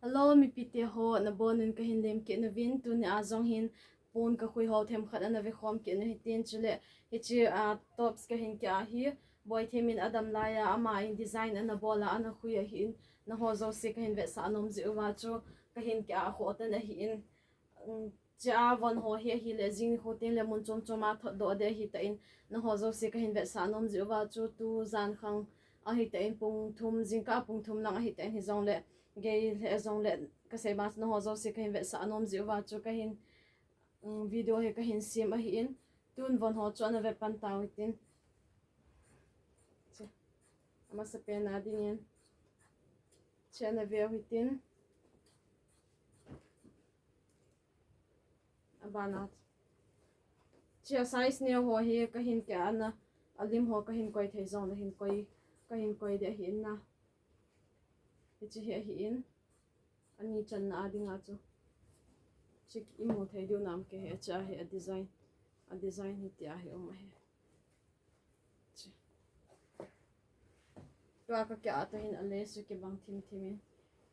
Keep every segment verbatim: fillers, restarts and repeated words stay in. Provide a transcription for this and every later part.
Hello, mipite ho, nabonun kahin lemkit nauvin, tunia jong hin pon kakhui ho themkhat ana vekhom kit nahitin, chule hiche, ah, tops kahin kia hi, Boithem in adam laiya, ama in design ana bol a, ana khui ahin, nangho jouse kahin vetsah nom jeh uva chu, kahin kia a khotan ahin, um, Chia von ho hi ahile, jing nikho teng le mun chom chom a thot doh ding ahitan, nangho jouse kahin vetsah nom jeh uva chu tu jan khang ahitan pung thum, jingkah pung thum lang ahitan hijongle, gei le jongle, kasei bang chu nangho jouse kahin vetsah nom jeh uva chu kahin, um, video hi kahin sem ahin, tun von ho chu ana ve pan tau hitin. Amasapen a dingin, chia ana veu hitin. Abana, chia size neo ho hi kahin kia ana, alim ho kahin koi thei jongle hin koi, kahin koi ding ahin na. Hiche hi ahin, ani channa a dinga chu. Hiche imu thei diu nam kihe, chia hi a design, a design hitia hi um ahi. Tua kakia toh hin a lace chu kibang thim thim in.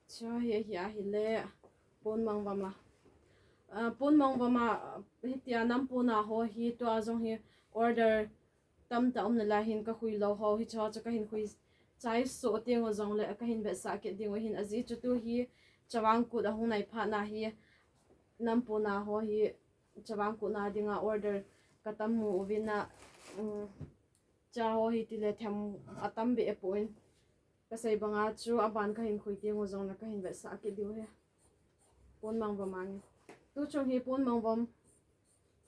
Chia hi, hi ahile, pon mangvam a. Ah, pon mangvam a, hitia nam pon a ho hi, tua jong hi order tamtah um nalai hin kakhui lou ho, hiche ho chu kahin khui chai soh teng u jongle, kahin vetsah kit diu ahin, ajeh chu tu hi Chavang Kut ahung nai phat na hi, nam pon a ho hi, Chavang Kut na dinga order katam mu uvin a, um, chia ho hi tile them atam be e pon. Kasei banga chu aban kahin khui teng u jongle kahin vetsah kit diu ahi. Pon mangvam ange. Tu chung hi pon mangvam,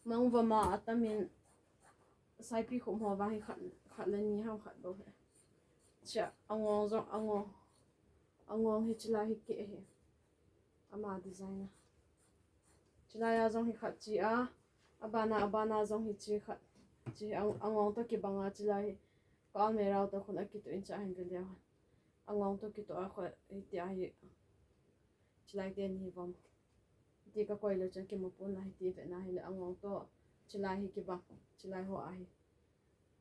mangvam a atam in saipi khum ho vang hi khat, khat le ni ham khat bou ahi. Chia angong jong angong, angong hi chilai hi keh ahi. Ama design a. Chilai a jong hi khat chi a, abana, abana jong hi chi khat. Chi ang-, angong toh kibang a chilai hi. Ka almirah toh khun akitoh in cha hin ve leu hen. Angong toh kitoh a kho hitia hi. Chilai teni hi vom. Ti kakoi leu chun kimu pon a hiti ve na hile angong toh. Chilai hi kibang. Chilai ho ahi.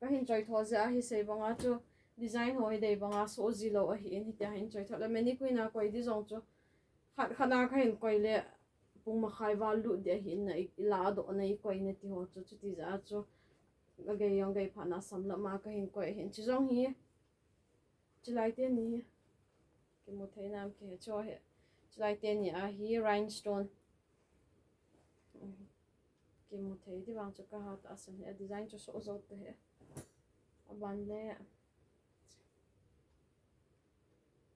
Kahin choi tho jeh ahi sei banga chu design ho hi dei banga soh ji lou ahin hitia hin choi tho le mannequin a koi di jong chu khat khat a kahin koi le pung makhai val lut di ahin na i, i la doh na i koi na ti ho chu chuti jeh a chu agei jong gei phat na sam lam a kahin koi ahin chu jong hi Chilai teni hi. Kimu thei nam kihe cho he. Chilai teni a hi rhinestone. Kimu thei ti vang chu kaha tahsan he. A design chu soh jou te he. Aban le.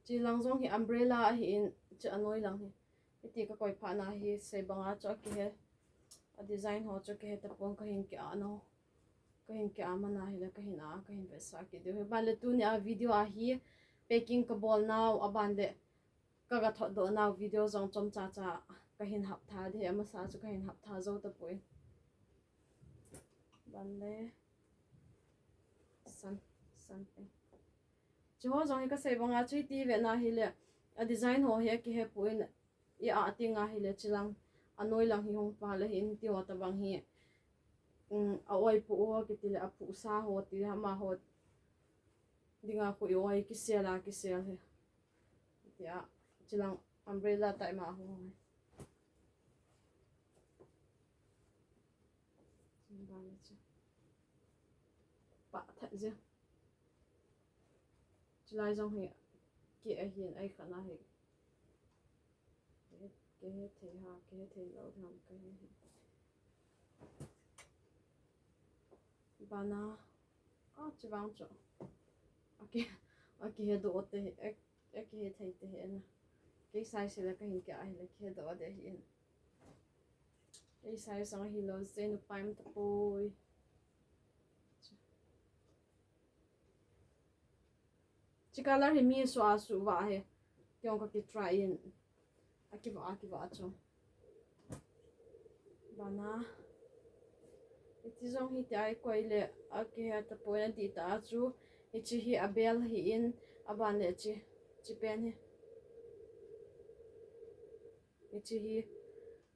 Chilang jong hi umbrella ahin, chi anoi lang hi. Hiti kakoi phat na hi sei banga chu akihe. A design ho chu kihe tapon kahin kia no. Kahin kia mana hile kahin a, kahin vetsah kit diu hi. Ban le tunia video a hi packing kabol nau, aban le kaga thot doh nau video jong chomcha cha kahin hap tha di hi, amasa chu kahin hap tha jou tapoi. Ban le san, san pe. Chu ho jong hi kasei banga chu hiti ve na hile, a design ho hi akihe pon, i a ting a hile chilang, anoi lang hi hung pa le hin ti ho tabang hi, um, a oi pu ho kiti le, a pu sa ho ti le, ama ho dinga khu i oi kisel a kisel hi. Tia, chilang umbrella tai ma ho hi. Ba le chu. Pa that je. Chilai jong hi, ki ahin, ai khana hi. Kihe, kihe thei ha, kihe thei lou ham, kihe hi. Bana, a, chivang chu. Aki, akihe doh te, a, akihe thei te hi na. Kei size la kahin kia ahile, kihe doh de hi na. Kei size sang hilou, sei nu paim tapoi. Chi color hi mi su a su va he. Kei jong ka ki try in. Akiva, akiva chu. Bana. Hiti jong hitia i koi le akihe tapoi na di ta chu. Hichi hi a bel hi in aban le chi. Chi pen hi. Hichi hi.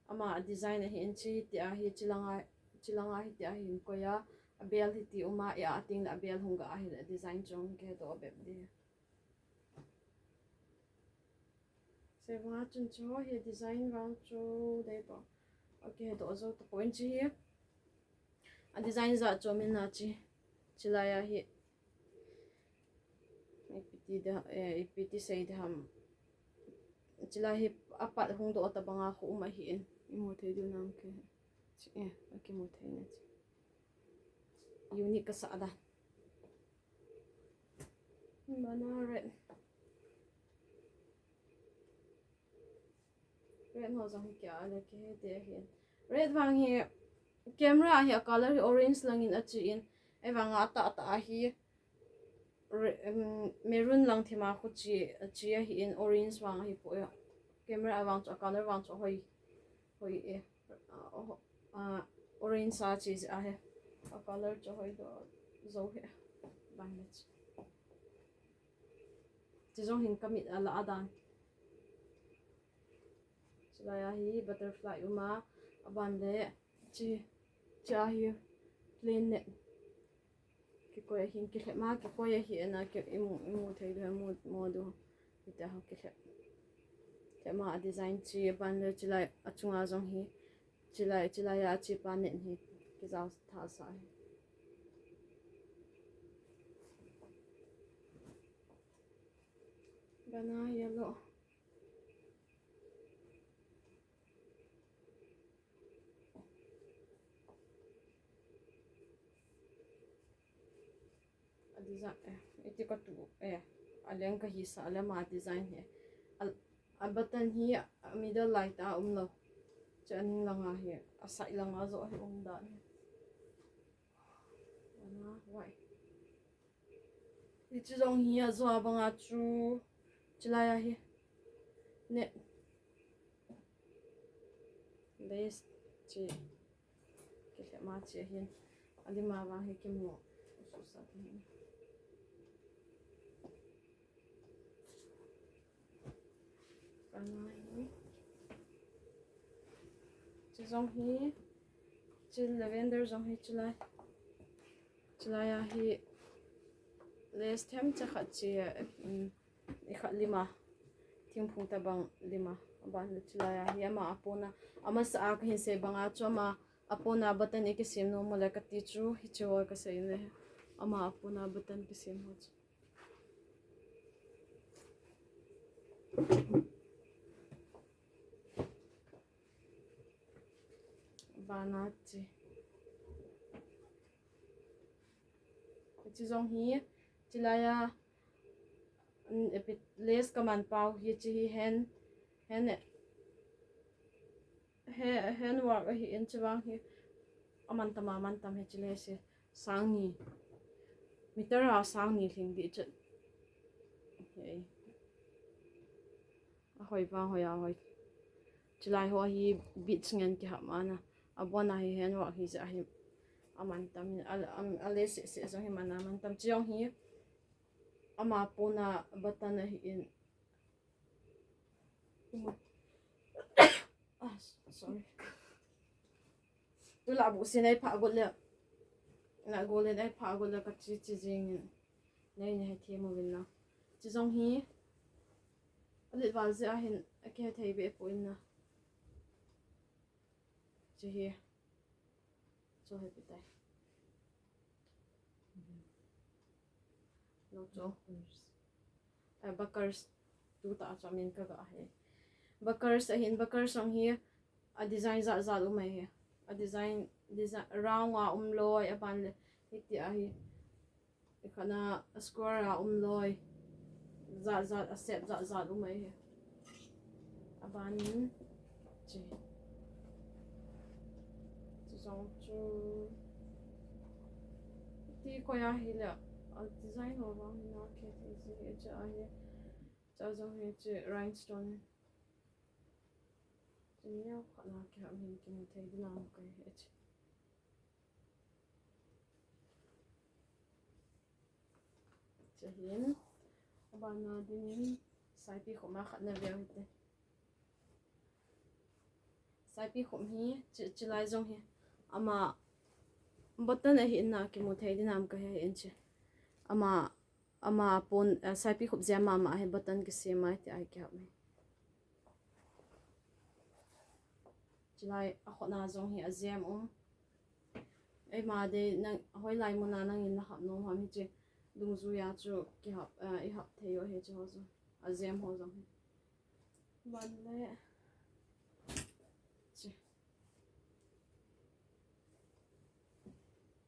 Ama a design ahin chi tia hi chilanga, chilanga hitia hin koi a, a bel hiti uma i a ting le a bel hung ga ahile design chung kihe doh bep di. Te vang chun chu hi design vang chu dei pa. Okay, he to zo to point chi hi. A design za chu min na chi. Chi lai a hi. Ipiti da, eh, ipiti sei da ham. Chi lai hi a pat hung do ta banga khu um ahi in. Imu thei du nam ke. Chi, eh, akimu thei na chi. Unique ka sa da. Bana red. Red ho jong hi kia le kihe te ahi. Red vang hi camera hi a color hi orange langin a chi in. Ei vang a ta ta ahi. Re-, em, maroon lang thima khu chi, chi ahi in orange vang ahi po ya. Camera a vang chu a color vang chu hoi. Hoi e. A, oh, a, orange sa chi ahi. A color chu hoi do zo he. Bang le chi. Chi jong hin ka mit a la a dan. Chi lai a hi butterfly um a, a ban le chi, chi a hi plain net. Kikoi a hin kilhep ma, kikoi a hi ana ki imu, imu thei du, imu mo du. Ita ho kilhep. Kilhep ma a design chi, a ban le chi lai a chunga jong hi. Chi lai, chi lai a chi pa net hi. Kijao tha sa hi. Bana yellow. A design, eh, iti ka tu, eh, a leng ka hi sa, a lama design hi. A, a button hi, a middle lai ta um lo. Chu a ning langa hi, a side langa jo hi um dan hi. Ana, wai. Hichi jong hi a jo a banga chu, chi lai a hi. Ne. Lace chi. Kilhep ma chi ahin. A lima vang hi kimu. Susa ki hin. Kana hi. Chi jong hi. Chi lavender jong hi chi lai. Chi lai a hi lace themcha khat chi, um, i khat lima. Thingphung tabang lima. A ban le chi lai a hi ama a pona. Ama sa a ka hin sei banga chu ama a pona button i kisem nom mo le ka ti chu hichi ho ka sei ne. Ama a pona button kisem ho chu. Bana chi. Chi jong hi, chi lai a, mm, epi-, lace ka man pau hi chi hi hen, hen, he, hen work ahi in chi vang hi, a man tam a man tam hi chi lace hi, sang ni, meter a sang ni lhing di chet. Hei. A hoi vang hoi a hoi. Chi lai ho hi beads ngen kihap ma na. A bon a hi hen work hi ja hi. A man tam hi, a, a, a lace se se jong hi man a man tam chi jong hi. Ama pona button ahi in. Ah, sorry. Tu la bu sin ai pha got le. La go le ai pha got le ka chi chi jing in. Nei nei he thiem uvin na. Chi jong hi. A let val jeh a hin a kihe thei be pu in na. Chi hi. Chu hi pi tai. Lo chu. Eh, bakers. Tu ta chu min ka ga he. Bakers ahin, bakers jong hi a design jat jat um ahi. A design, design round a um loi, a ban le hiti ahi. I khat na a square a um loi. Jat jat, a shape jat jat um ahi. A ban in chi. Chi jong chu. Ti koi ahi le. A design ho vang hi na ke ti ji hi cha ahi. Cha jong hi chi rhinestone. Chi neo khat na kihap hin kimu thei ding nam kai hi chi. Chi hin. A ban na ding in saipi khop ma khat na veu hite. Saipi khop hi chi, chi lai jong hi. Ama button ahi in na kimu thei ding nam kai hi in chi. Ama, ama pon, eh, saipi khop jeh a mama hi button kisem ai ti ai kihap hi. Chulai a khona jong hi a jem um. Eima dei nang, hoilai muna nangin na hap nom ham hiche dungjuia chu kihap, eh, i hap thei u hiche ho chu. A jem ho jong hi. Ban le. Chi.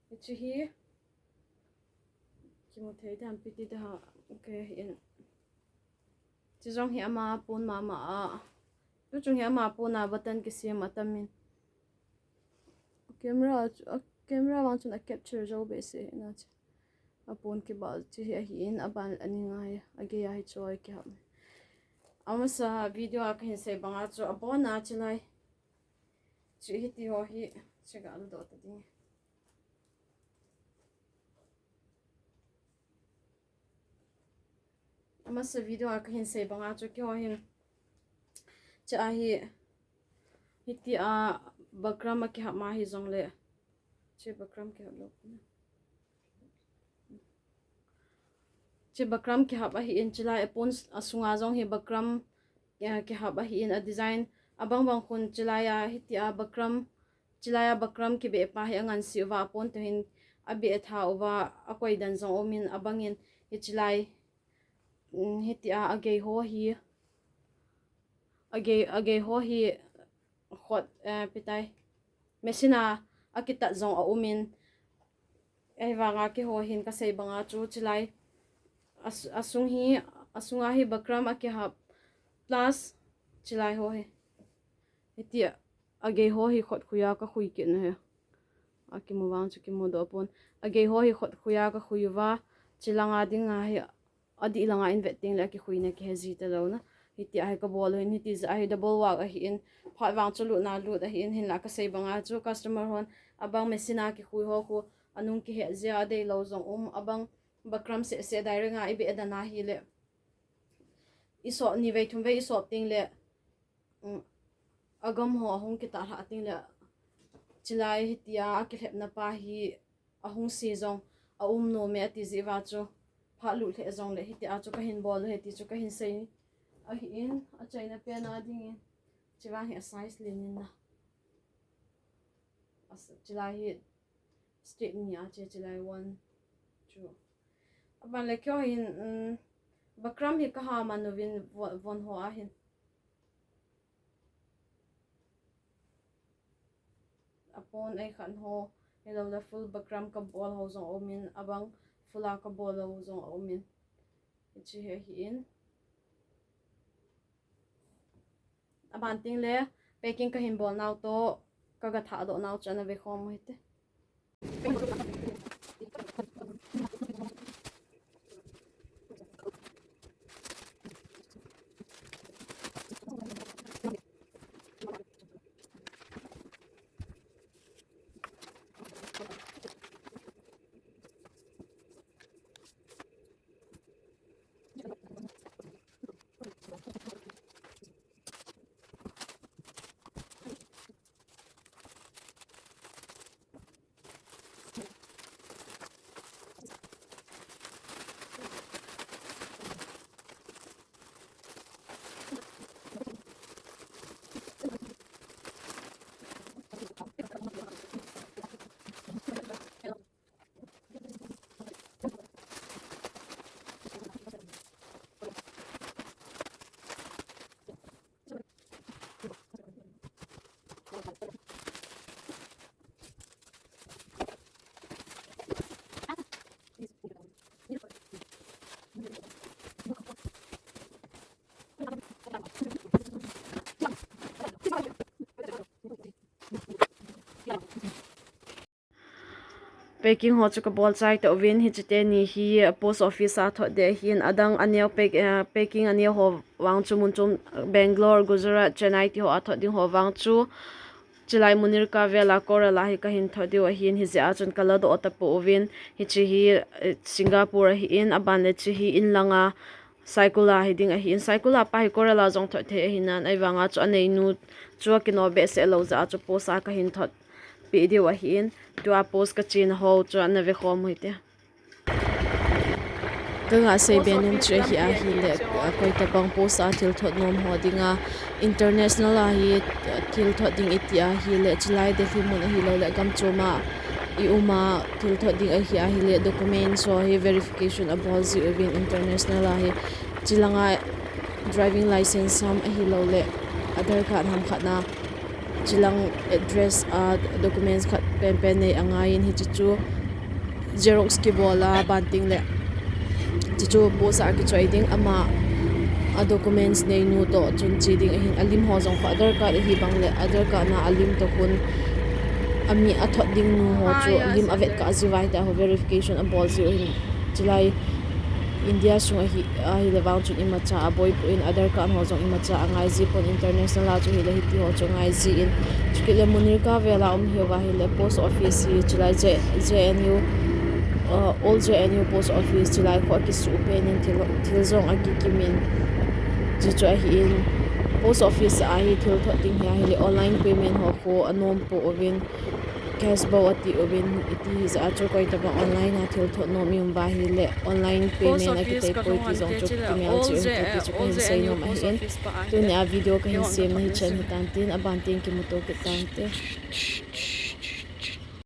Hiche hi. Kimu thei tam piti ta ha. Okay, in. Chi jong hi ama pon mama a. Tu chung hi ama pon a button kisem atamin. Camera chu, a camera vang chun a capture jo behseh na chu. A pon kibal chu hi ahin, a ban a ni ngai, a gei a hi choi kihap. Amasa video a kahin sei banga chu abon a chulai. Chu hiti ho hi, chu ga lo doh ta ding. Amasa video a kahin sei banga chu keiho hin. Chu ahi, hiti a buckram a kihap ma hi jongle. Chu buckram kihap lo. Chu buckram kihap ahin, chulai a pon a sunga jong hi buckram, eh, kihap ahin, a design abang bang khun chulai a hiti a buckram, chulai a buckram kibeh pa hi angan si uva a pon to hin a beh tha uva a koi dan jong umin abangin hi chulai, mm, hiti a, a gei ho hi, a gei, a gei ho hi khot, eh, pitai. Machine a, a kitat jong a umin. Ei vanga keiho hin ka sei banga chu chulai. A s-, a sung hi, a sunga hi buckram a kihap. Plus, chulai ho hi. Hiti a, a gei ho hi khot khuia ka khui kit na hi. A kimu vang chu kimu doh pon. A gei ho hi khot khuia ka khui uva. Chulanga dinga hi, a dih langa in vet teng le a kikhuina kihe ji ta lo na. Hiti a hi ka bol u hin, hiti jeh a hi double work ahin. Phat vang chu lut na lut ahin, hinla ka sei banga chu customer hon abang machine a kikhui ho khu, a nung kihe jia a dei lo jong um, abang buckram seh seh direct a i beh dan a hi le. I sop ni vei thum vei i sop teng le, um, a gam ho a hung kitah lhah teng le, chulai hiti a, a kilhepna pa hi a hung si jong a um nom e a ti jeh uva chu phat lut lheh jong le hiti a chu ka hin bol u ahi ti chu ka hin sei ahin, a chaina pen a dingin. Chu vang hi a size len in na. A s-, chulai hi straight ni a che, chulai one, two. A ban le keiho hin, um, buckram hi ka ha man uvin von, von ho a hin. A pon ei khan ho, hi lo le full buckram ka bol ho jong a umin, abang full a ka bol ho jong a umin. Hichi hi ahin. A ban teng le, packing ka hin bol nau toh, ka ga thah doh nau chu ana ve khom u hite. Packing ho chu ka bol chai tauvin, hiche teni hi post office a thot ding ahin, adang aneo pack-, eh, packing aneo ho vang chu mun chom, Bangalore, Gujarat, Chennai ti ho a thot ding ho vang chu chulai Munirka vel a Coral a hi ka hin thot diu ahin, hijeh a chun ka ladoh tapouvin, hiche hi, eh, Singapore ahin, aban le hiche hi inlanga Saikul a hi ding ahin, Saikul a pa hi Coral a jong thot thei ahinan, ahivanga chu aneinu chu akino behseh lou jeh a chu post a ka hin thot peh diu ahin, tua post ka chena ho chu ana ve khom u hite. Kanga sei be nom chu ahi ahile, a, koitabang post a thil thot nom ho dinga, international a hi, a, thil thot ding iti ahile, chulai Delhi mun ahilouleh gam chom a i um a thil thot ding ahi ahile, documents ho hi verification abol jiuvin international a hi, chulanga driving license ham ahilouleh Aadhaar card ham khat na, chulang address a documents khat penpen nei angaiyin hiche chu xerox kibol a banting le chuchu post a kichoi ding ama a documents neinu toh chun che ding ahin alim ho jong kho Aadhaar card ahi bang le Aadhaar card na alim toh khun ami athot ding nu ho chu lim avet kah jiu vai ta ho verification abol jiu ahin chulai India sung ahi, ahile vang chun imacha aboipoi in Aadhaar card ho jong imacha angai ji pon international a chu hile hiti ho chu angai ji in. Chukit le Munirka vel a um hiuva hile post office hi chulai J, JNU, uh, old JNU post office chulai kho akisuh pen in thil, thil jong akikim in. Chuchu ahi in post office a hi thil thot ding hi ahile online payment ho kho anom pouvin. Cash bou ati uvin iti hijeh a chu koitabang online a thil thot nom i um uva hile online payment akitei poi ti jong chu kimel cheh u hite ti chu kahin sei nom ahin. Tunia video kahin semna hichan hitan tin aban tin kimuto kit tante.